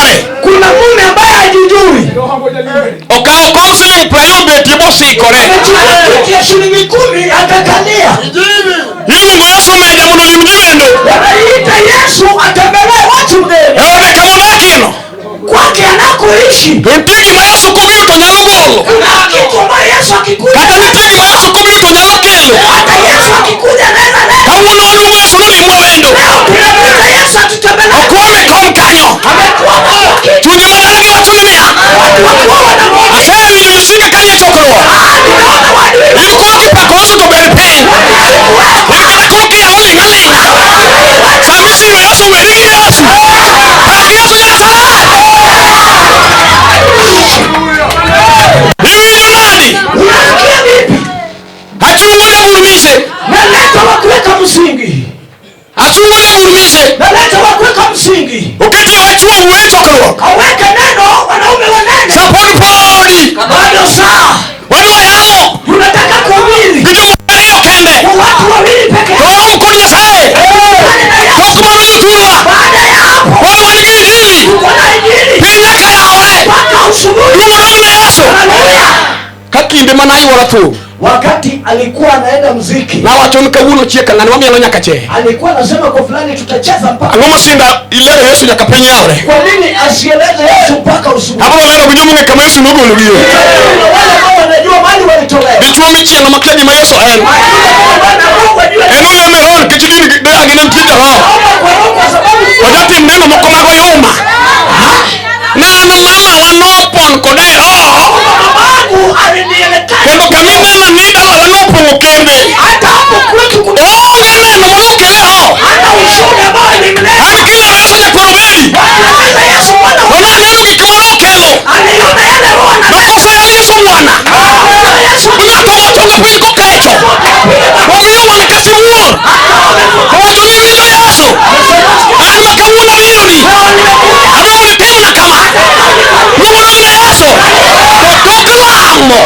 Kiare. Kuna mume ambaye hajijui. Okawo kom siling 20 obetie bosikore. Amechukua kiti ya shilingi 10 akakalia. Iluongo Yesu meja mondo olim ji wendo. Wanaiita Yesu atembelee watu mgeni. E ode kama odakieno. Kwake anakoishi. To nitie gima Yesu kobiro to nyalo golo. Kuna kitu ambayo Yesu akikuja. Kata nitie gima Yesu kobiro to nyalo kelo. Hata Yesu akikuja anaweza leta. Kawuono waluongo Yesu nolimwa wendo. Leo tunamuita Yesu atutembelee. Okwame kom kanyo. Amekwama kwa kiti. Chunje madalagi wacho ni niya. Watu wakuwa wanamwona. Asewinjo josinga kanie chokruok. Ah, nimeona wadui. In koro kipako Yesu to bed piny. In kata koro kiyawo ling' aling'a. Sama isiro Yesu weri gi Yesu. Pak Yesu Nyasaye. Iwinjo nadi? Unasikia vipi? Achungo jagur mise. Naleta wa kuweka msingi. Achungo jagur mise. Naleta wa kuweka msingi. Oketi wach chwo wuoyo e chokruok. Aweke neno wanaume wanene. Sapod podi. Bado saa. Wadwa yalo. Tunataka kuhubiri Gi joma ariyo kende. kwa watu wawili peke To yao. warom kod Nyasaye. Tukutane na Yesu. Tok mano jothurwa. Baada ya hapo Wan wan gi Injili. tuko na injili Piny nyaka yawre. mpaka usubuhi. Duong' odog ne Yesu. Haleluya. Ka kinde mane ayuora thum. Wakati alikuwa anaenda mziki, Nawacho ni kawuono chieka ng'ani wamielo nyaka che. alikuwa anasema kwa fulani tutacheza mpaka. Ang'o mosinda ilero Yesu nyaka piny yawre. Kwa nini asieleze Yesu mpaka usubuhi? Abiro lero gi jomong'e kama Yesu nogologie. Kuna wale ambao wanajua mali walitolewa. Dichuo michielo makia gima Yesu en. Bwana Mungu ajue. En olemo e roho nikech din dagi ne nitie joroho. Naomba kwa roho kwa sababu Ojatim neno moko mag oyuma. Ne an mamawa nopon koda e roho. mamangu alinielekeza. Kendo kamineno ni dalawa nopong'o kembe. Hata hapo kwetu kuna Onge neno manokele e roho. hata ushuhuda ambao ilimleta. An kilero Yesu nyakwar Obedi. Walieleza Yesu Bwana To naneno gik manokelo. aliona yale roho na Nokoso yal Yesu Bwana. Aliona Yesu Ng'ato gochonge piny kokecho. Omiyo wang'e ka sibuor. Owacho ni iwinjo Yesu. An ma kawuono abironi. Adwa mondo itimna kama. Luong odog ne Yesu. To tok lamo.